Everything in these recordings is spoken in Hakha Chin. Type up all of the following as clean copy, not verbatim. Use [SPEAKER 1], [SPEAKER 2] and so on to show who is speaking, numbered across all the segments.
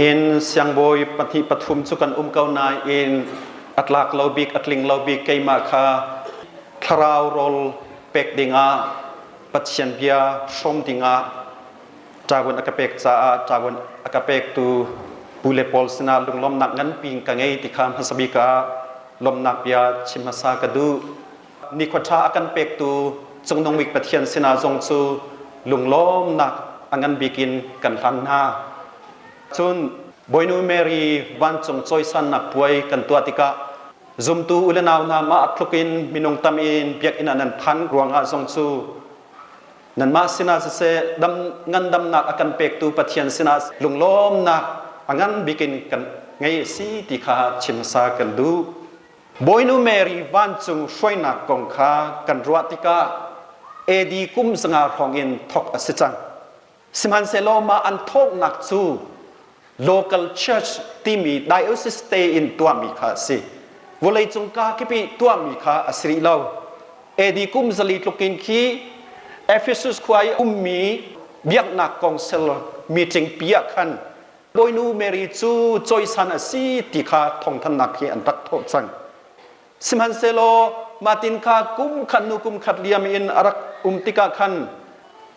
[SPEAKER 1] Nihin siangbawi pahnih pathum cu kan um ko nain a tlak lo bik a tling lo bik keimah kha thlarau rawl pek dingah Pathian bia hrawm dingah ṭawun a ka pek caah ṭawun a ka pektu pu le pawl sinah lunglawmhnak nganpi ka ngei ti kha hmasa bik ah lawmhnak bia chim hmasa ka duh. Nikhua ṭha a kan pektu Cungnung Bik Pathian sinah zong cu lunglawmnak a ngan bik in kan hlan hna. Cun Bawinu Mary vancung cawisannak puai kan tuah tikah zumtu u le nau hna mah tluk in minung tam in biakinn ah nan phan ruangah zong cu nanmah sinah siseh dam ngandamnak a kan pektu Pathian sinah lunglawmnak a ngan bik in kan ngei a si ti kha chim hmasa kan duh. Bawinu Mary vancung hruainak kong kha kan ruah tikah AD kum 500 hrawng in thawk a si cang. Sihmanhsehlaw mah an thawknak cu local church timi diocese te in tuahmi kha a si. Vawleicung ka kipi tuahmi kha a si rih lo. AD kum 400 tluk in khi Ephesus khua i ummi biaknak council meeting pi ah khan Bawinu Mary cu cawisan a si ti kha thawngthannak hi an rak thawh cang. Sihmanhsehlaw Martin kha kum khat hnu kum khat liam in a rak um tikah khan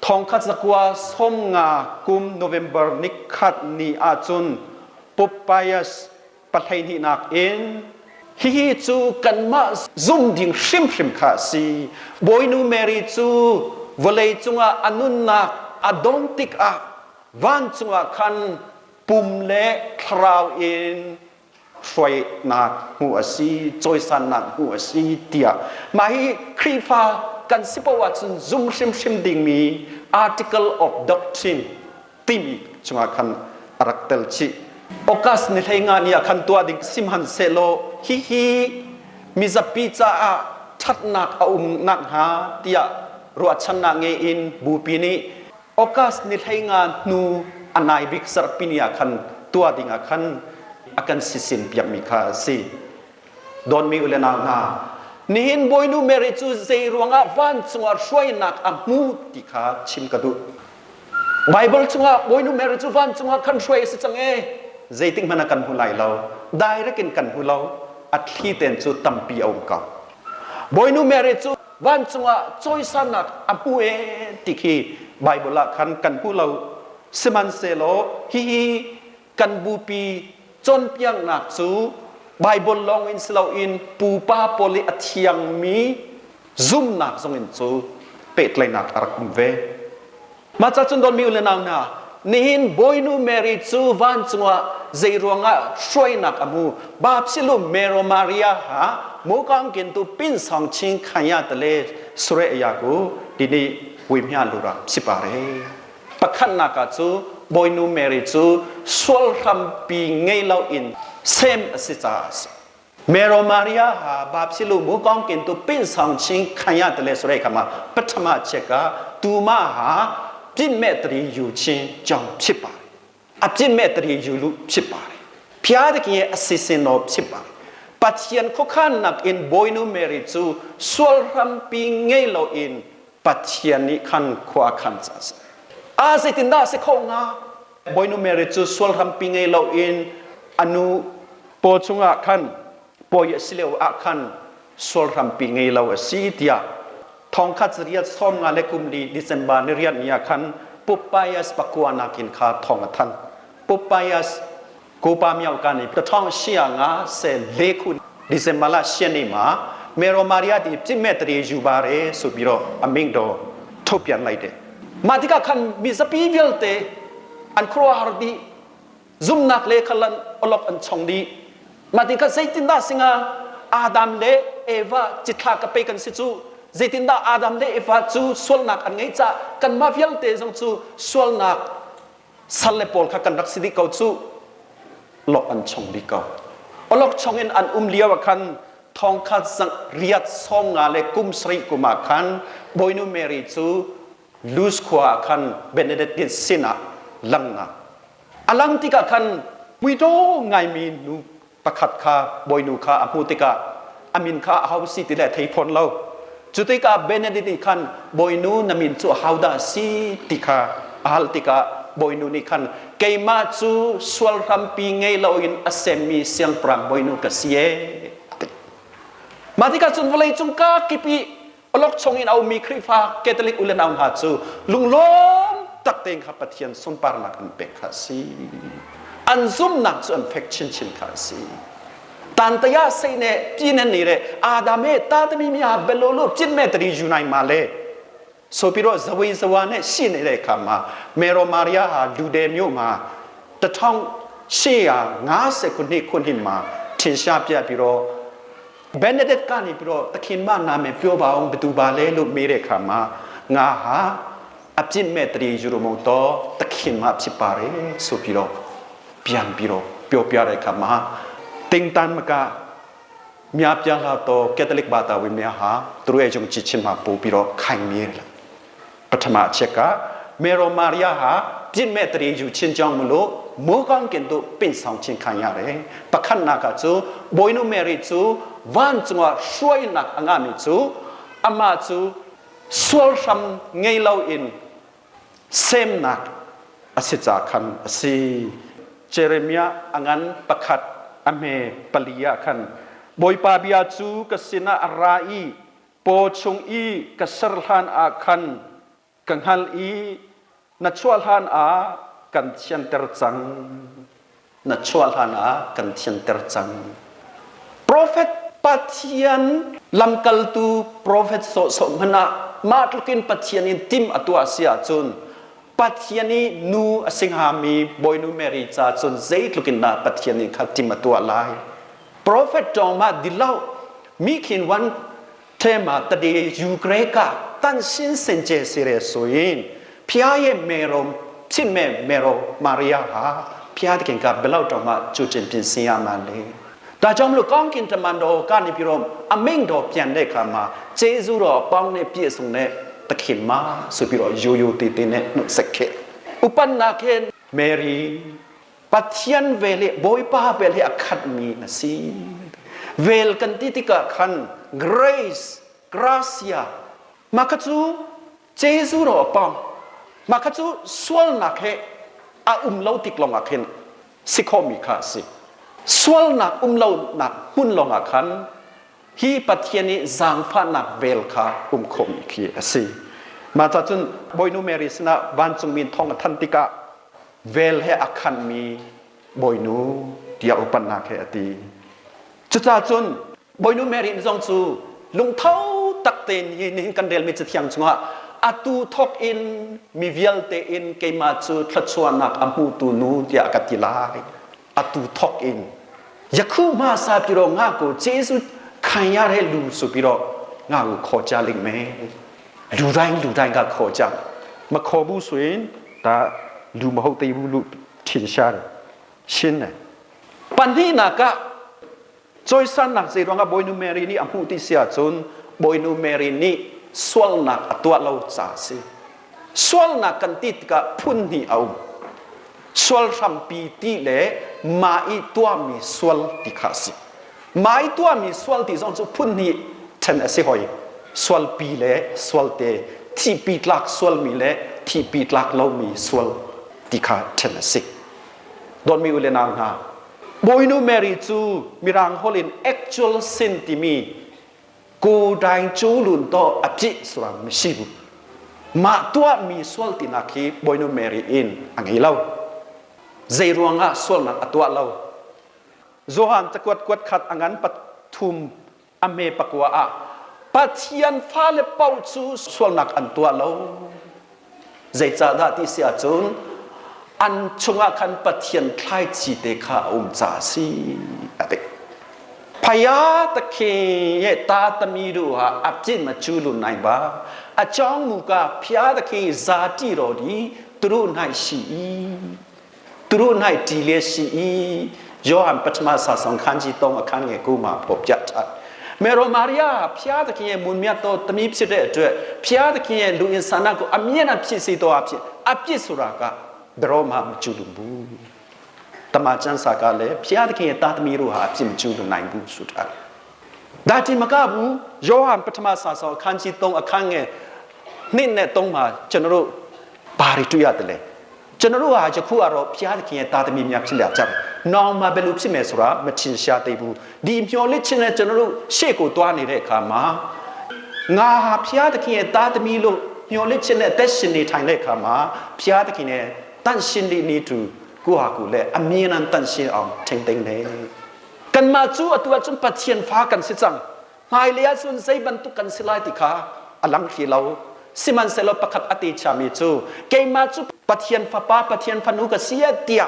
[SPEAKER 1] 1950 kum November nikhat ni ahcun Pope Pius pahleihnihnak in hihi cu kanmah zum ding hrimhrim kha a si. Bawinu Mary cu vawlei cungah a nunnak a dong tikah vancung ah khan pum le thlarau in hruainak hmuh a si, cawisannak hmuh a si tiah mah hi Khrihfa kan si paoh ahcun zum hrimhrim dingmi article of doctrine timi chungah khan a rak tel chih. August ni 15 ni ah khan tuah ding sihmanhsehlaw hihi mizapi caah ṭhatnak a um nakhnga tiah ruahchannak ngei in bupi nih August ni 15 hnu a nai bik zarhpini ah khan tuah ding ah khan a kan sisin piakmi kha a si. Dawtmi u le nau hna, nihin Bawinu Mary cu zei ruangah vancung ah hruainak a hmu ti kha chim ka duh. Bible chungah Bawinu Mary cu vancung ah khan hruai a si cang ee. Zeitik hmanh ah kan hmu lai lo. Direct in kan hmu lo. A thli ten cu tampi a um ko. Bawinu Mary cu vancung ah cawisannak a hmu ee ti khi Bible ah khan kan hmu lo. Sihmanhsehlaw hihi kan bupi cawnpiaknak cu Bible lawng in si loin pupa pawl i a thiangmi zumnak zong in cu pehtlaihnak a rak um ve. Mah ca cun dawtmi u le nau hna, nihin Bawinu Mary cu vancung ah zei ruangah hruainak a hmu? Bapsilu Mero Maria ha mukang kin tu pin song ching khanya tale sure ya ku tini wimhya lura sipare. Pakhatnak ah cu Bawinu Mary cu sual hrampi ngei loin sem a si caah a si. Mero Maria ha bapsilu mu kong kin tu pin song ching khanya tale sure khama pathama cheka tuma ha pin me tri yu chin chong phipa a pin me tri yu lu phipa phia de ki asisin no phipa Pathian khokhan nak in Boinu Mary cu sual rampi ngei lo in Pathian nih khan khua khan cha se a zeitindah si kho nga Bawinu Mary cu sual hrampi ngei loin a nu paw chungah khan pawi a si lio ah khan sual hrampi ngei lo a si tiah 1954 December ni riat ni ah khan Pope Pius pakua nakin kha thong a than. Pope Pius Kopa miao ka ni pathong shia nga se le khu December la shia ni ma Mero Maria ဒီပြစ်မဲ့တရေယူပါတယ်ဆိုပြီးတော့အမိန့်တော်ထုတ်ပြန်လိုက်တယ်။မာတိကခန်မိစပီဗီလ်တေအန်ခရဟာဒီဇုံနက်လေခလန်အလော့အန်ချောင်းဒီမာတိကစိတ်တင်ဒါစငါအာဒမ်လေအေဝါจิตခကပေကန်စစ်ကျူဇေတင်ဒါအာဒမ်လေအေဝါကျူဆွလနက်အန်ငိချကန်မာဗီလ်တေဇုံကျူဆွလနက် sal le pawl kha kan rak si dih ko cu lok an chong dih ko olok chong in an um lio ah khan thongkhat riat 50 le kum sarih kum ah khan Bawinu Mary cu Luz khua ah khan Benedictine sin ah langnak a lang tikah khan muidaw ngaimi nu pakhat kha bawinu kha a hmuh tikah a min kha aho si ti le thei fawn lo cu tikah Benedict nih khan bawinu na min cu ahodah si ti kha a hal tikah Bawinu nih khan keimah cu sual hrampi ngei loin a semmi siangpahrang bawinu ka si ee a ti. Mah tikah cun vawleicung ka kip i awlokchong in a ummi Khrihfa Catholic u le nau hna cu lunglawm tak tein kha Pathian sunparnak an pek kha a si. An zumhnak cu an fek chinchin kha a si. Tantaya sei ne tinen ni re Adam he ta tami mi ha belolo chin me tari junai ma le ဆိုပြီးတော့ဇဝေဇဝါနဲ့ရှိနေတဲ့အခါမှာမေရိုမာရီယာဟာလူတယ်မြို့မှာ1850ခုနှစ်ခုနှစ်မှာထင်ရှားပြပြီးတော့ဘယ်နဒက်ကနေပြီးတော့သခင်မနာမည်ပြောပါအောင်ဘယ်သူပါလဲလို့မေးတဲ့အခါမှာငါဟာအပြစ်မဲ့တရေယူရမုံတော့သခင်မဖြစ်ပါတယ်ဆိုပြီးတော့ပြန်ပြီးတော့ပြောပြတဲ့အခါမှာတင်တန်မကများပြားလာတော့ကက်သလစ်ဘာသာဝင်များဟာသူတို့ရဲ့ယုံကြည်ခြင်းမှာပို့ပြီးတော့ခိုင်မြဲတယ်ပထမအချက်ကမေရိုမာရီယာဟာပြစ်မဲ့တရေယူခြင်းကြောင့်မလို့မိုးကောင်းကင်သို့ပင့်ဆောင်ခြင်းခံရတယ်။ပခဏနာကကျဘိုင်နိုမေရီကျဝန်ကျရွှွိုင်နာအငါမီကျအမကျဆွလရှမ်ငေလောအင်เซมนักอสิจาคันอสิเจเรมียอังันประคัดอเมปลียคันบอยปาเบียจูกสินาอาราอีโปชงอีกสรหานอาคันกังหัลอีนัชวลหานอากันเชียนเตอร์จังนัชวลหานอากันเชียนเตอร์จัง prophet Pathian lamkaltu prophet so so mana ma tlukin Pathian in tim atua sia chun Pathian i nu a singhami Bawinu Mary ca cun zeitlukin dah Pathian nih kha tim a tuah lai. Prophet tawng ma dilau mi khin wan tema tade Ukraine ka tan sin sen che sire suin phia ye merom chin me mero Maria ha phia tikin ka belau tawng ma chu chin pin sin ya ma le ဒါကြောင့်မလို့ကောင်းကင်တမန်တော်ကနေပြီးတော့အမိန့်တော်ပြန်တဲ့အခါမှာဂျေဇုတော်ပေါင်းနဲ့ပြည့်စုံတဲ့သခင်မဆိုပြီးတော့ရိုးရိုးတည်တည်နဲ့နှုတ်ဆက်ခဲ့ဥပနာခေမေရီပထယန်ဝေလေဘိုင်ပါဝေလေအခတ်မီနစီဝေလကန်တီတိကခန် grace gracia မကချူဂျေဇုတော်ပေါင်းမကချူဆွလနာခေအုံလောတိကလောငါခင်สิโคมีคาสิ sualnak um lonak hmun lawngah khan hi Pathian i zaangfahnak vel kha um khomi khi a si. Mah ca cun Bawinu Mary sinah vancungmi thawng a than tikah vel he a khanmi Bawinu tiah upatnak he a ti. Cucaah cun Bawinu Mary zong cu lungtho tak tein hi nihin kan relmi cathiang chungah atu thawk in mi vialte in keimah cu thluachuahnak a hmutu nu tiah ka ti lai. Atu thawk in ယခုမှစပြီးတော့ငါ့ကိုဂျေစုခံရတဲ့လူဆိုပြီးတော့ငါ့ကိုခေါ်ကြလိမ့်မယ်လူတိုင်းလူတိုင်းကခေါ်ကြမခေါ်ဘူးဆိုရင်ဒါလူမဟုတ်သေးဘူးလို့ထင်ရှားတယ်ရှင်းတယ်ပန်ဒီနာက Choisan nak zei ruangah Bawinu Mary nih a hmuh ti si ahcun Bawinu Mary nih sualnak a tuah lo ca a si. Sualnak kan ti tikah phun hnih a um. Sual hrampi ti le mah i tuahmi sual ti kha a si. Mah i tuahmi sual ti zong cu phun hnih ṭhen a si hoi. Sualpi le sualte, thihpi tlak sualmi le thihpi tlak lomi sual ti kha ṭhen a si. Dawtmi u le nau hna, Bawinu Mary cu Mirang holh in actual sin timi ကိုယ်တိုင်ကျူးလွန်သောအပြစ်ဆိုတာမရှိဘူး။mah tuahmi sual tinak hi Bawinu Mary in a ngei lo. Zei ruangah sualnak a tuah lo? Johan cakuat kuat khat a ngan pathum a hme pakua ah Pathian fale paoh cu sualnak an tuah lo. Zeicahdah ti si ahcun an chungah khan Pathian thlaici te kha a um ca a si a ti. ဘုရားသခင်ရဲ့သားသမီးတို့ဟာအပြစ်မကျူးလွန်နိုင်ပါအကြောင်းမူကားဘုရားသခင်ဇာတိတော်သည်သူတို့၌ရှိ၏သူတို့၌တည်လျက်ရှိ၏ယောဟန်ပထမစာဆောင်ခန်းကြီး3အခန်းငယ်9မှာဖော်ပြထားမေရိုမာရီယာဘုရားသခင်ရဲ့မွန်မြတ်သောသမီးဖြစ်တဲ့အတွက်ဘုရားသခင်ရဲ့လူအင်ဆန္ဒကိုအမြဲတမ်းဖြည့်ဆည်းတော်အဖြစ်အပြစ်ဆိုတာကဘယ်တော့မှမကျူးလွန်ဘူးတမန်ကျမ်းစာကလည်းဘုရားသခင်ရဲ့သားသမီးတို့ဟာအပြစ်မကျူးလွန်နိုင်ဘူးဆိုတာဒါတင်မကဘူးယောဟန်ပထမစာဆောင်အခန်းကြီး3အခန်းငယ်2နဲ့3မှာကျွန်တော်တို့ဘာတွေတွေ့ရတယ်လဲ။ ကျွန်တော်တို့ဟာယခုကတော့ဘုရားသခင်ရဲ့သားသမီးများဖြစ်လာကြတယ်။နောင်မှာဘယ်လိုဖြစ်မယ်ဆိုတာမထင်ရှားသေးဘူး။ဒီမျှော်လင့်ခြင်းနဲ့ကျွန်တော်တို့ရှေ့ကိုတွားနေတဲ့အခါမှာငါဟာဘုရားသခင်ရဲ့သားသမီးလို့မျှော်လင့်ခြင်းနဲ့အသက်ရှင်နေထိုင်တဲ့အခါမှာဘုရားသခင်ရဲ့တန့်ရှင်းတဲ့နေတူကိုဟာကိုလည်းအမြဲတမ်းတန့်ရှင်းအောင်ထိန်းသိမ်းတယ်။กันมาจูอตัวจนปัเทียนฟ้ากันสิจังหายเลียซุนไซบันตุกันสิไลติคาอลังขีเราสิมันเซลประคับอติชามีจูเกมาจูปัเทียนฟ้าป้าปัเทียนฟานุกเสียเตีย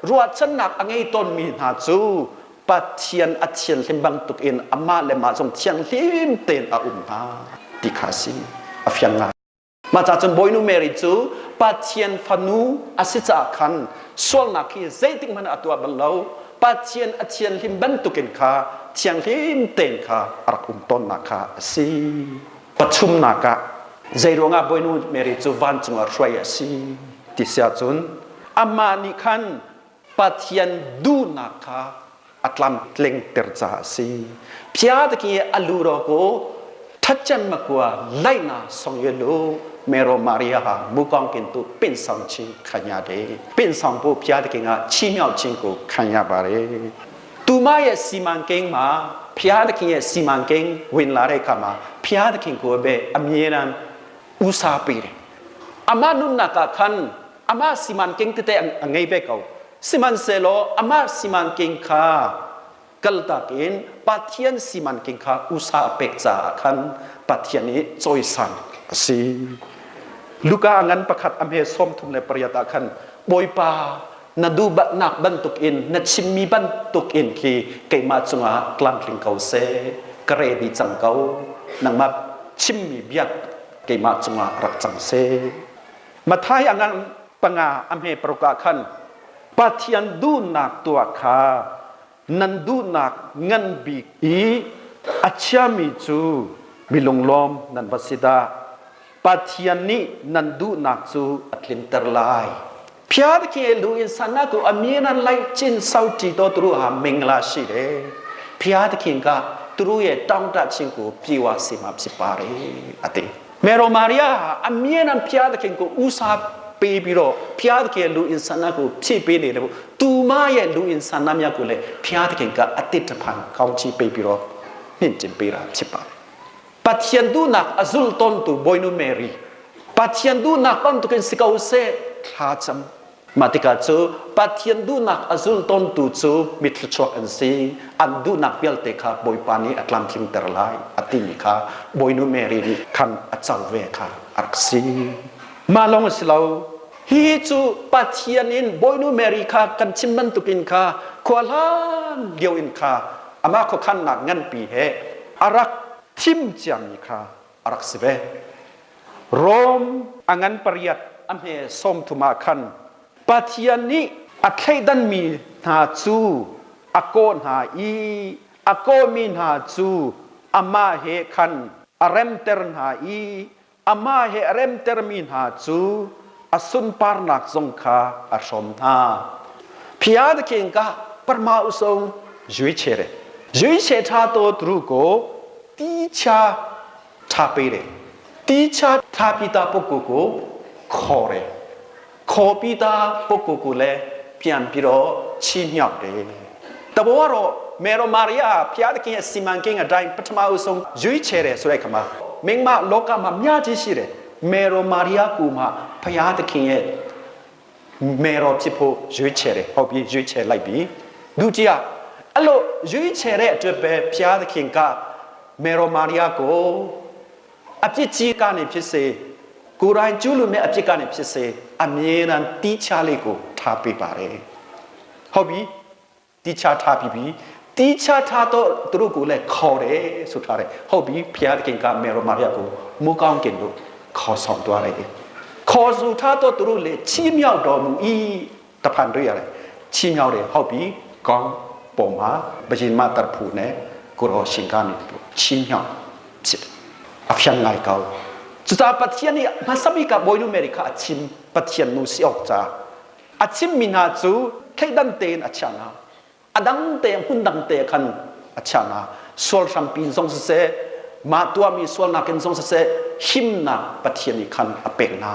[SPEAKER 1] รัวชนักอังไงต้นมีหาจูปัเทียนอัเทียนลิมบังตุกอินอามาเลมาจงเทียงลิมเตนอาอุมนาติคาซีอฟยังงา มาจากจนบอยนูเมริจูปาเทียนฟานูอาศิจาคันส่วนนักที่เจติงมันอตัวบัลเลาปาเทียนอเทียนลิมบันตุกินคาเทียงลิมเตนคาอารักอุมต้นนักคาสีประชุมนักะใจรวงอาบอยนูเมริจูวันจุงอรวยสีติเสียจุนอามานิคันปาเทียนดูนักคาอัตลัมเล็งเตอร์จาสีพยาตะกี้อลูโรโก ထက်ချမကွာလိုက်နာဆောင်ရွက်လို့မေရိုမာရီယာဟာမူကောင်းကင်သို့ပင့်ဆောင်ခြင်းခံရတယ်ပင့်ဆောင်ဖို့ဘုရားသခင်ကချီးမြှောက်ခြင်းကိုခံရပါတယ်သူမရဲ့စီမံကိန်းမှာဘုရားသခင်ရဲ့စီမံကိန်းဝင်လာတဲ့အခါမှာဘုရားသခင်ကိုပဲအမြဲတမ်းဦးစားပေးတယ်အမနုနာကခန်အမစီမံကိန်းတဲ့ငိုင်ပဲကောစီမံဆေလောအမစီမံကိန်းခါ kaltakin Pathian siman king kha usa pek cha khan Pathian ni choisan si Luka ngan pakhat amhe som thum le pariata khan boipa na du ba nak bantuk in na chimmi bantuk in khi keima chunga tlam tling kau se kare di chang kau nangma chimmi biak keima chunga rak chang se Mathai angan panga amhe proka khan Pathian du nak tua kha nan duhnak ngan bik i a chiami cu mi lunglawm nan va si dah Pathian nih nan duhnak cu a tlinter lai ဖျားသခင်လူအင်ဆန္ဒကိုအမြဲတမ်းလိုက်ကျင့်စောင့်တည်တော်သူတို့ဟာမင်္ဂလာရှိတယ်ဖျားသခင်ကသူတို့ရဲ့တောင်းတခြင်းကိုပြေဝစေမှာဖြစ်ပါတယ်အတေမေရိုမာရီယာဟာအမြဲတမ်းဖျားသခင်ကိုဦးစားပေးပြီးတော့ဖျားသခင်လူအင်ဆန္ဒကိုဖြည့်ပေးနေတယ်သူမရဲ့လူအင်ဆန္ဒမြတ်ကိုလည်းဖျားသခင်ကအတိတ်တဖန်ကောင်းချီးပေးပြီးတော့မြင့်တင်ပေးတာဖြစ်ပါတယ်ပထယန်ဒုနာအဇုလ်တွန်တူဘွိုင်နူမေရီပထယန်ဒုနာပန်တုကန်စကောဆေခါချမ်မာတိကာချူပထယန်ဒုနာအဇုလ်တွန်တူချူမိထချောအန်စီအန်ဒုနာပြလ်တေခါဘွိုင်ပါနီအတလမ်ထင်းတရလိုက်အတိမိခါဘွိုင်နူမေရီခန်အချောဝေခါအက်စီမာလောင်စလော hi chu pathian in boinu mary kha kan chim bantukin kha khualan lio in kha ama kho khan nak ngan pi he arak thim chiami kha arak si ve rom angan pariat amhe som thuma khan pathian nih a thleidan mi hna cu a ko hna i a ko mi hna cu ama he khan a remter hna i ama he a remter mi hna cu အစွန်ပါနာဇုံခါအရှုံနာဖျားသခင်ကပရမအဆုံးရွေးချယ်တယ်ရွေးချယ်ထားသောသူတို့ကိုတီးခြားထားပေးတယ်တီးခြားထားပြီးသားပုဂ္ဂိုလ်ကိုခေါ်တယ်ခေါ်ပြီးသားပုဂ္ဂိုလ်ကိုလည်းပြန်ပြီးတော့ချီးမြှောက်တယ်တဘောကတော့မေရိုမာရီယာဖျားသခင်ရဲ့စီမံကိန်းအတိုင်းပထမအဆုံးရွေးချယ်တယ်ဆိုတဲ့အခါမှာမိန်းမလောကမှာများကြီးရှိတယ်မေရိုမာရီယာကူမှာဖျားသခင်ရဲ့မေရိုဖြစ်ဖို့ရွေးချယ်တယ်ဟုတ်ပြီရွေးချယ်လိုက်ပြီဒုတိယအဲ့လိုရွေးချယ်တဲ့အတွက်ပဲဖျားသခင်ကမေရိုမာရီယာကိုအပြစ်ကြီးကနေဖြစ်စေကိုယ်တိုင်ကျူးလွန်မဲ့အပြစ်ကနေဖြစ်စေအမြဲတမ်းတီးခြားလေးကိုထားပေးပါတယ်ဟုတ်ပြီတီးခြားထားပြီးပြီတီးခြားထားတော့သူတို့ကိုလည်းခေါ်တယ်ဆိုထားတယ်ဟုတ်ပြီဖျားသခင်ကမေရိုမာရီယာကိုမူကောင်းကင်တို့ခေါ်ဆောင်သွားတယ်ခေါ်ဆိုထားတော့သူတို့လည်းချီးမြှောက်တော်မူ၏တဖန်တွေ့ရတယ်ချီးမြှောက်တယ်ဟုတ်ပြီကောင်းပေါ်မှာဘယင်မတဖူနဲ့ကိုရောရှင်ကနေချီးမြှောက်ဖြစ်အဖျံငိုင်ကောจุดาปัทยานี่มาสมิกาบอยนูเมริกาอาชิมปัทยานูสิออกจ้าอาชิมมินาจูไทดันเตนอาชานาอดังเตหุ่นดังเตคันอาชานาส่วนสัมปินทรงเสมาตัวมีส่วนนักเนทรงเสหิมนาปัทยานี่คันอเปกนา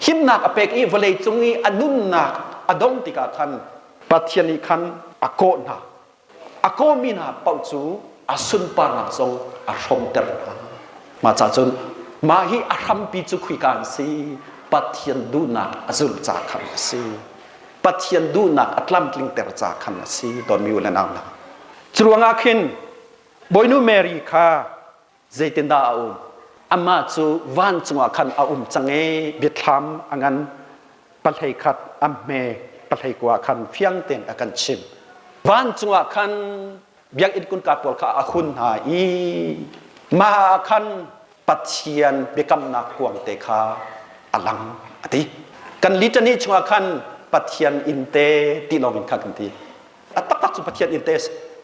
[SPEAKER 1] Himnak a pek i vawlei cung i a nunnak a dong tikah khan Pathian nih khan a kawh hna. A kawmi hna paoh cu a sunparnak zong a hrawmter hna. Mah ca cun mah hi a hrampi cu khuika an si? Pathian duhnak a zulh ca khan a si. Pathian duhnak a tlamtlingter ca khan a si. Dawtmi u le nau hna. Curuangah khin Bawinu Mary kha zeitindah a um? Amah cu vancung ah khan a um cang i biathlam a ngan pahlei khat a hme pahlei kua khan fiang tein a kan chim. Vancung ah khan biakinn kunka pawl kha a hun hna i mah ah khan Pathian biakamnak kuang te kha a lang a ti. Kan litany chungah khan Pathian inn te ti lawng in kha kan ti. A taktak cu Pathian inn te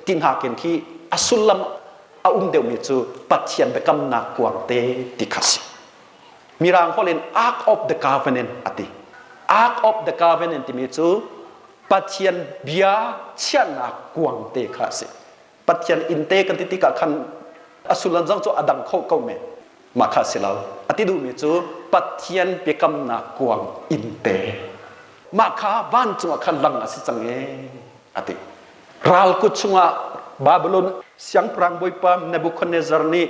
[SPEAKER 1] ti hna ken khi a sullam a um deuhmi cu Pathian biakamnak kuang te ti kha si. Mirang holh in Ark of the Covenant a ti. Ark of the Covenant timi cu Pathian bia chiahnak kuang te kha a si. Pathian inn te kan ti tikah khan a sullam zong cu a dang kho ko men. Mah kha si lo. A ti duhmi cu Pathian biakamnak kuang inn te. Mah kha vancung ah khan lang a si cang ee a ti. Ral kut chungah Babylon siangpahrang bawipa Nebuchadnezzar nih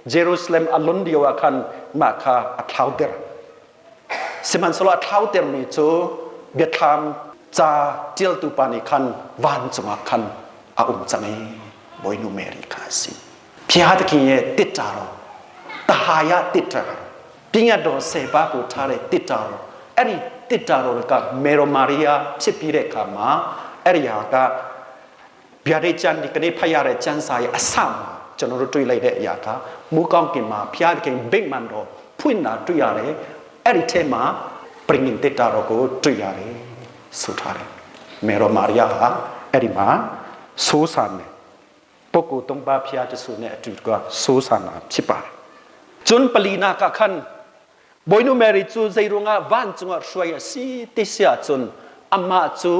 [SPEAKER 1] Jerusalem a lon lio ah khan mah kha a thlauter. Sihmanhsehlaw a thlautermi cu biathlam ca ṭialtu pa nih khan vancung ah khan a um cang i Bawinu Mary kha a si. ဘုရားသခင်ရဲ့တစ်တာတော်တဟာယတစ်တာတော်ပညတ်တော်၁၀ပါးကိုထားတဲ့တစ်တာတော်အဲ့ဒီတစ်တာတော်ကမေရိုမာရီယာဖြစ်ပြီးတဲ့အခါမှာအဲ့ဒီဟာကဗျာဒိတ်ကျမ်းဒီကနေ့ဖတ်ရတဲ့ကျမ်းစာရဲ့အစမှာကျွန်တော်တို့တွေ့လိုက်တဲ့အရာကမူကောင်းကင်မှာဘုရားသခင်ဗိမာန်တော်ဖွင့်တာတွေ့ရတယ်အဲ့ဒီထဲမှာပရိနိင်တစ်တာတော်ကိုတွေ့ရတယ်ဆိုထားတယ်မေရိုမာရီယာဟာအဲ့ဒီမှာစိုးစံတယ် ပုဂ္ဂိုလ်သုံးပါးဖျားတဆူနဲ့အတူတကွစိုးစံတာဖြစ်ပါတယ်။ကျွန်းပလီနာကခန်ဘိုင်နူမယ်ရီကျူဇေရုငါဝန်ကျုံအရွှေစီတိဆာကျွန်းအမကျူ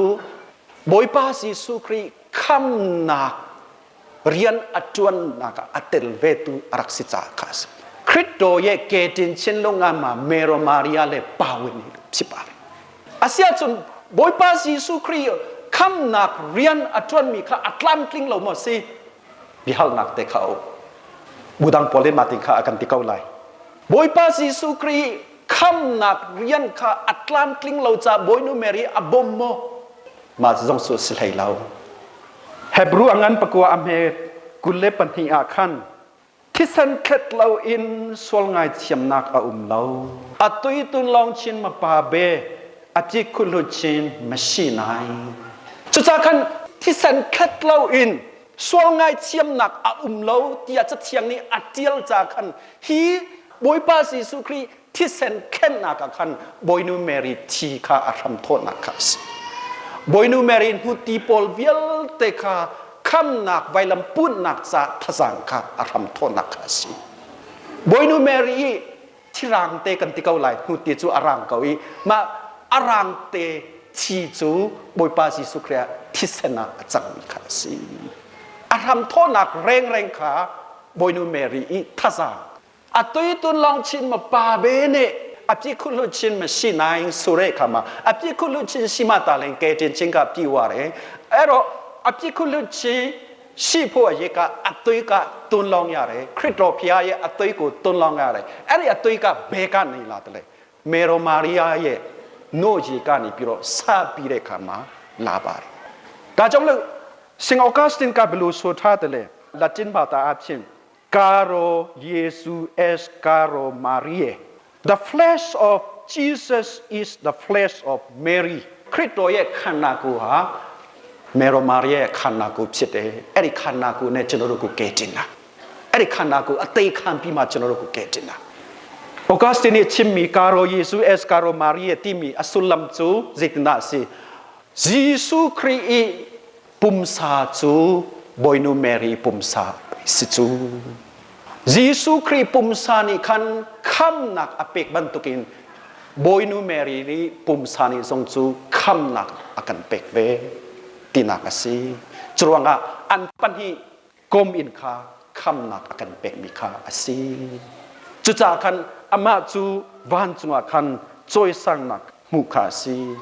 [SPEAKER 1] ဘိုင်ပါစီစုခရီခမ်နာရီယန်အတွန်နာကအတယ်ဝေတူအရက်စီချာခါစ်ခရစ်တော်ရဲ့ကယ်တင်ခြင်းလုပ်ငန်းမှာမေရိုမာရီယာလည်းပါဝင်နေလို့ဖြစ်ပါတယ် အဆီယချွန်ဘိုင်ပါစီစုခရီခမ်นักเรียนอจวนมีค่ะอัตลัมกลิงlo mo si bihalnak te kha o budang polin ma tin kha akan ti ko lai Bawipa Jesuh Khrih khamnak rian kha a tlamtling lo ca Bawinu Mary a bawm maw mah zong su si hlei lo Hebrew angan pakua a hme 22 ah khan Thisen thlet loin sual ngaithiamnak a um lo. A tuitun lawng chin ma pa be, a ti khulhu chin ma si nai. Cucaah khan thisen thlet loin sual ngaithiamnak a um lo tiah Cathiang nih a ṭial ca khan hi Bawipa Jesuh Khrih thisen khennak ah khan Bawinu Mary thi kha a hramthawhnak kha a si. Bawinu Mary hnuti pawl vialte kha khamnak vailam punnak ca thazaang kha a hramthawhnak kha a si. Bawinu Mary i thirang te kan ti ko lai hnuti cu a rang ko i mah a rang te thi cu Bawipa Jesuh Khrih ah thisen ah a cangmi kha a si. A hramthawhnak rengreng kha Bawinu Mary i thazaang a tuitun lawng chin ma pa be ne a pi khulu chin ma si naing sure kha ma a pi khulu chin si ma ta leng ke tin chin ka pi wa re ero a pi khulu chin ရှိဖို့အရေးကအသွေးကတွန်းလောင်းရတယ်ခရစ်တော်ဖျားရဲ့အသွေးကိုတွန်းလောင်းရတယ်အဲ့ဒီအသွေးကဘယ်ကနေလာတယ်လဲမေရိုမာရီယာရဲ့နို့ရေကနေပြီးတော့စပြီးတဲ့ခါမှာလာပါတယ်ဒါကြောင့်လို့စင်အော်ဂတ်စတင်ကဘယ်လိုဆိုထားတယ်လဲလက်တင်ဘာသာအဖြစ် Caro Jesu es caro Marie. The flesh of Jesus is the flesh of Mary. ခရစ်တော်ရဲ့ခန္ဓာကိုယ်ဟာမေရိုမာရီရဲ့ခန္ဓာကိုယ်ဖြစ်တယ်။အဲ့ဒီခန္ဓာကိုယ်နဲ့ကျွန်တော်တို့ကိုကယ်တင်တာ။အဲ့ဒီခန္ဓာကိုယ်အသေးခံပြီးမှကျွန်တော်တို့ကိုကယ်တင်တာ။ Augustine ချစ်မီကာရိုယေစုအက်ကာရိုမာရီရဲ့တိမီအဆုလမ်ကျူဇိတနာစီဂျေစုခရစ် pumsa cu Bawinu Mary pumsa si cu. Jesuh Khrih pumsa nih khan khamnak a pek bantukin Bawinu Mary nih pumsa nih zong cu khamnak a kan pek ve tinak a si. Curuangah an pahnih kom in kha khamnak a kan pekmi kha a si. Cucaah khan amah cu vancung ah khan cawisangnak hmuh kha a si.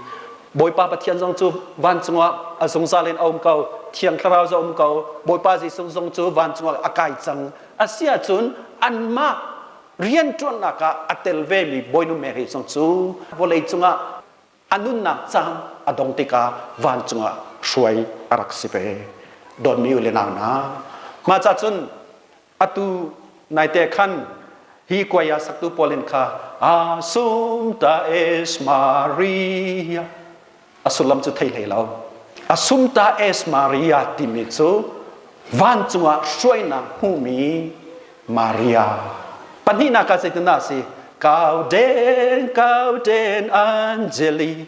[SPEAKER 1] Bawipa Pathian zong cu vancung ah a zungzal in a um ko, Thiang Thlarau zong a um ko, Bawipa Jesuh zong cu vancung ah a kai cang. A si ahcun anmah rianṭuannak ah a tel vemi Bawinu Mary zong cu vawlei cungah a nunnak caan a dong tikah vancung ah hruai a rak si ve. Dawtmi u le nau hna, mah ca cun atu naite khan hi kuai saktu pawl in kha Assumpta es Maria a sullam cu thei hlei lo. Assumpta es Maria timi cu vancung ah hruainak hmuhmi Maria. Pahnihnak ah zeitindah a si? Gauden, gauden angeli,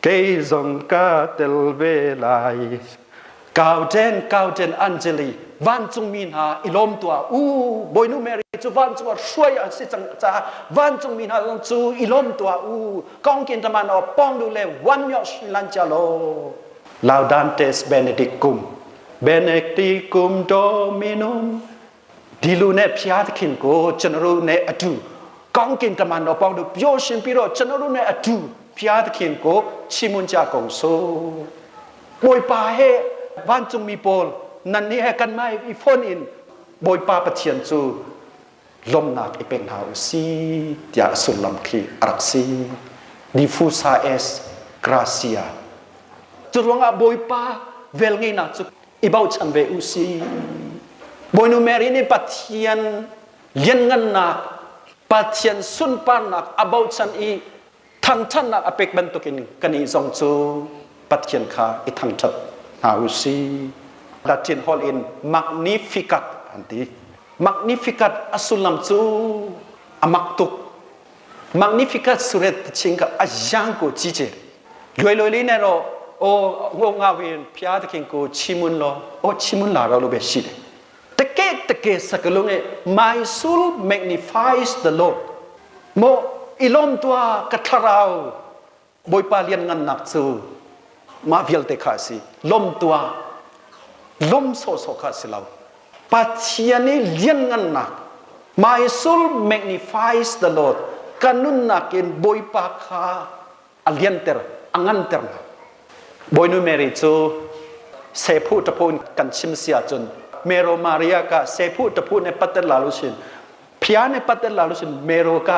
[SPEAKER 1] kei zong ka tel ve lai. Gauden, gauden angeli, vancungmi hna i lawm tuah u. Bawinu Mary cu vancung ah hruai an si cang caah vancungmi hna zong cu i lawm tuah u. Kong kin taman o pong du le wan myo sri lan chia lo. Laudantes benedicum, benedicum dominum, ဒီလိုနဲ့ဖျားသခင်ကိုကျွန်တော်တို့နဲ့အတူကောင်းကင်တမန်တော်ပေါင်းတို့ပျော်ရွှင်ပြီးတော့ကျွန်တော်တို့နဲ့အတူဖျားသခင်ကိုချီးမွမ်းကြကုန်စို့ဘိုင်ပါဟဲဗန်ကျုံမီပေါ်နန်နီဟဲကန်မိုင်အဖုန်အင်ဘိုင်ပါပချင်ချူလ มนักอีเป็นหาวซีที่สุลลัมคีอารักซีดิฟูซาเอสกราเซียจุดวังอาบอยปาเวลงี้นะจุอีบ่าวชันเวอุซีบอยนูเมรีนี่ปัทเทียนเลียนงันนักปัทเทียนสุนปานนักอาบ่าวชันอีทางชันนักอเปกบันตุกินกันอีจงจูปัทเทียนคาอีทางชัดหาวซีดัดจินฮอลอินมักนิฟิกัตอันตี Magnificat a sullam cu a mak tuk. Magnificat suret ching ka a yang ko chi che. Loi loi li ne ro o ngo nga win phia ta king ko chimun lo o chimun la ro lo be shi de. Teke teke sakalung e my soul magnifies the Lord. Mo ilom tua ka thlarau Bawipa lianngannak cu mah vialte kha a si. Lawm tuah. Lawm sawhsawh kha a si lo. Pathian i lianngannak My soul magnifies the Lord. Ka nunnak in Bawipa kha a lianter, a nganter hna. Bawinu Mary cu sephu ṭaphu in kan chim si ahcun Mero Maria ka sephu ṭaphu ne pater la lu sin ဖျားနဲ့ပတ်သက်လာလို့ရှိရင်မေရိုက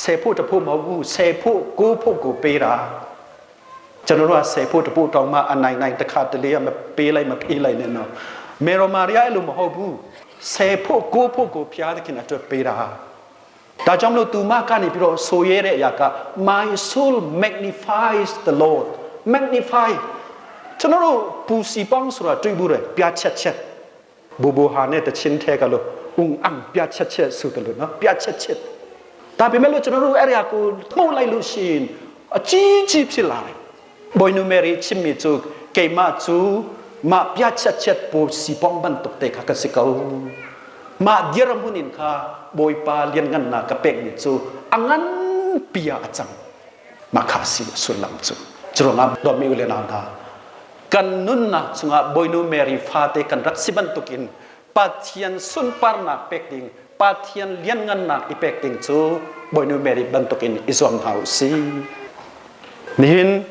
[SPEAKER 1] ဆယ်ဖို့တဖို့မဟုတ်ဘူးဆယ်ဖို့ကိုးဖို့ကိုပေးတာကျွန်တော်တို့ကဆယ်ဖို့တဖို့တောင်မှအနိုင်နိုင်တစ်ခါတလေမပေးလိုက်မဖေးလိုက်နဲ့နော်မေရိုမာရီယာအဲ့လိုမဟုတ်ဘူးဆယ်ဖို့ကိုးဖို့ကိုဖျားသခင်အတွက်ပေးတာဒါကြောင့်မလို့သူမကနေပြီးတော့ဆိုရဲတဲ့အရာက my soul magnifies the lord magnify ကျွန်တော်တို့ပူစီပေါင်းဆိုတာတွေ့ဘူးတယ်ပြချက်ချက် ဘူဘူဟာနဲ့တချင်းထဲကလို့အုံအံပြချက်ချက်ဆိုတယ်လို့နော်ပြချက်ချက်ဒါပေမဲ့လို့ကျွန်တော်တို့အဲ့ဒါကိုမှုတ်လိုက်လို့ရှိရင်အကြီးကြီးဖြစ်လာတယ်ဘိုင်နူမေရီချစ်မီချူကေမချူမပြချက်ချက်ပူစီပေါင်းဘန်တုတ်တေခကစကောမာဒီရမှုနင်ခါဘိုင်ပါလျန်ငန်နာကပက်နီချူအငန်ပီယာအချံမခါစီဆုလမ်ချူကျရောငါဒေါ်မီဦးလေနာတာ Kan nunnak chungah Bawinu Mary fate kan rak si bantukin Pathian sunparnak pek ding, Pathian lianngannak i pek ding cu Bawinu Mary bantukin i zuam hna u si. Nihin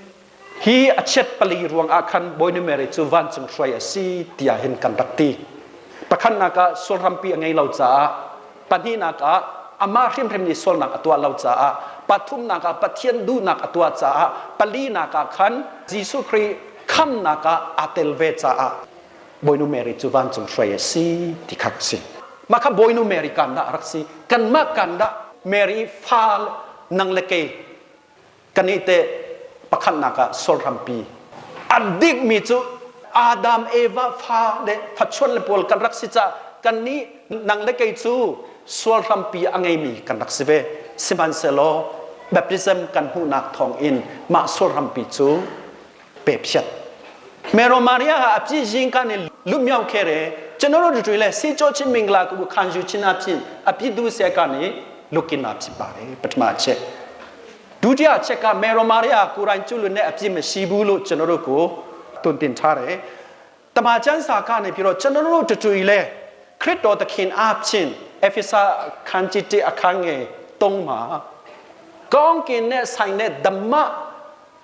[SPEAKER 1] hi a chiat pali ruang ah khan Bawinu Mary cu vancung hruai a si tiah hin kan rak ti. Pakhatnak ah sual rampi a ngei lo caah pahnihnak ah amah hrimhrim nih sualnak a tuah lo caah pathumnak ah Pathian duhnak a tuah caah palinak ah khan Jesuh Khrih khamnak ah aa tel ve caah Bawinu Mary cu vancung hruai a si ti kha a si. Mah kha Bawinu Mary kan dah a rak si. Kanmah kan dah Mary fa nang le kei Kan i teh pakhatnak ah sual hrampi a dikmi cu Adam Eva fa le fachuan le pawl kan rak si caah kan nih nang le kei cu sual hrampi a ngeimi kan rak si ve. Sihmanhsehlaw baptism kan hmuhnak thawng in mah sual hrampi cu pe phiat. Mero Maria ha apchi jing ka ne lumiao khere chenoro du le si cho chin mingla ku khan ju chin apchin api du se ka ni lukin apchi pare ပထမချက်ဒုတိယချက်ကမေရိုမာရီယာကိုရိုင်းကျူလူနဲ့အပြစ်မရှိဘူးလို့ကျွန်တော်တို့ကိုတွင်တင်ထားတယ်။တမန်ကျမ်းစာကနေပြီးတော့ကျွန်တော်တို့တူလဲခရစ်တော်သခင်အဖြစ်エဖေဆခန်းကြီး1အခန်းငယ်3မှာ ကောင်းကင်နဲ့ဆိုင်တဲ့ဓမ္မ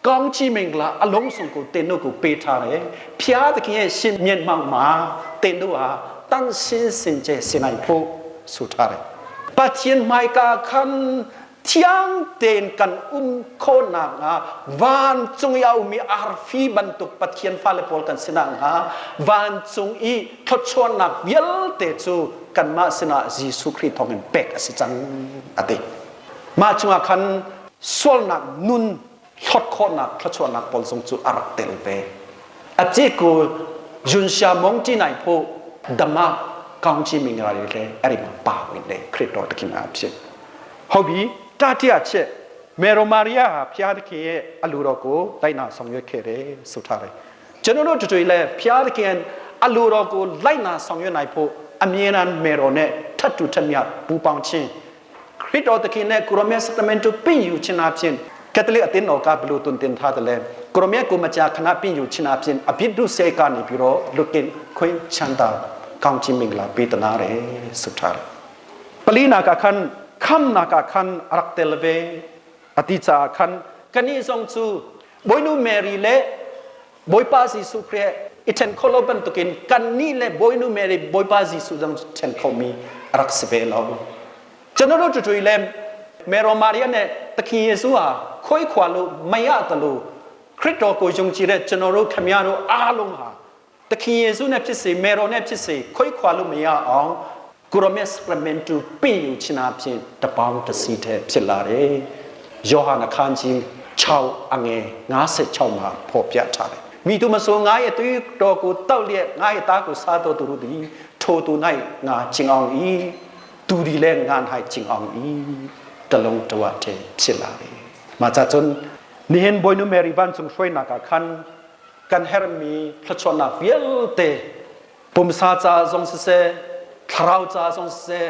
[SPEAKER 1] ကောင်းချီးမင်္ဂလာအလုံးစုံကိုတင်တို့ကိုပေးထားတယ်။ဖျားသခင်ရဲ့ရှင်မျက်မှောက်မှာတင်တို့ဟာတန်ရှင်းစင်ကြယ်စေနိုင်ဖို့ဆိုထားတယ်။ปัจเจียนไมกาคัน thiang tein kan um khawhnak hnga vancung i a ummi arfi bantuk Pathian fale pawl kan si nakhnga vancung i thluachuahnak vialte cu kanmah sinah Jesuh Khrih thawngin pek a si cang a ti. Mah chungah khan sualnak nun hlawt khawhnak thluachuahnak pawl zong cu a rak tel ve. A ci ku Yunxia mong ti nai phu dama kaung chi ming ra le ari ma pa win le Khrih to takin a phi. ဟုတ်ပြီတတိယချက်မေရိုမာရီယာဟာဖျားသခင်ရဲ့အလိုတော်ကိုလိုက်နာဆောင်ရွက်ခဲ့တယ်ဆိုထားတယ်ကျွန်တော်တို့တွေလည်းဖျားသခင်အလိုတော်ကိုလိုက်နာဆောင်ရွက်နိုင်ဖို့အမြဲတမ်းမေရိုနဲ့ထပ်တူထပ်မြပူပေါင်းခြင်းခရစ်တော်သခင်နဲ့ကိုရိုမြတ်စတမန်တို့ပြင်ယူခြင်းအပြင်ကက်သလစ်အသင်းတော်ကဘလို့တွင်တင်ထားတယ်လဲကိုရိုမြတ်ကိုမကြာခဏပြင်ယူခြင်းအပြင်အပြစ်ဒုစေကနေပြီးတော့လွတ်ကင်းခွင့်ချမ်းသာကောင်းချီးမင်္ဂလာပေးတနာတယ်ဆိုထားတယ် ပလီနာကခန်ခမ်နာကခန်အရက်တယ်ဝေအတိချာခန်ကနီဆောင်ချူဘွိနုမေရီလေဘွိပါစီစုခရအထန်ခလောဘန်တကင်ကန်နီလေဘွိနုမေရီဘွိပါစီစုဇန်ထန်ခေါမီရက်စဘေလောကျွန်တော်တို့တွေ့လဲမေရိုမာရီယာနဲ့သခင်ယေရှုဟာခွေးခွာလို့မရတလို့ခရစ်တော်ကိုယုံကြည်တဲ့ကျွန်တော်တို့ခမရတို့အားလုံးဟာသခင်ယေရှုနဲ့ဖြစ်စေမေရိုနဲ့ဖြစ်စေခွေးခွာလို့မရအောင် ကိုရိုမြတ်စကရမန်တူပြင်ယူခြင်းအပြင်တပေါင်းတစီတဲ့ဖြစ်လာတယ်။ယောဟန်အခန်းကြီး6အငယ်56မှာဖော်ပြထားတယ်။မိသူမဆိုငါရဲ့သွေးတော်ကိုတောက်လျက်ငါရဲ့သားကိုစားတော်သူတို့သည်ထိုသူ၌ငါကျင်အောင်၏သူသည်လည်းငါ၌ကျင်အောင်၏တလုံးတဝတည်းဖြစ်လာတယ်။မာကြွန်နိဟင်ဘွိနုမေရီဘန်ဆုံရွှေနာကခန်ကန်ဟရမီဖလချောနာဗီလတေပုမစာချာဇုံစစေ ခရောက်ချာဆုံးစေ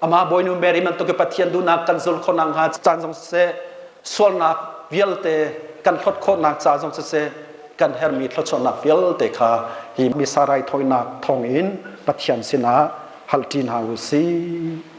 [SPEAKER 1] အမဘွိနုမေရီမန်တုကပတိယန်ဒူနာကန်ဇုလခနန်ဟာချန်ဆုံးစေဆွလနာဗီလတေကန်ခတ်ခနာချာဆုံးစေကန်ဟရမီဖလချောနာဗီလတေခါဟီမီဆာရိုင်ထွိနာထုံအင်ပတိယန်စနာဟလ်တင်ဟာဝစီ။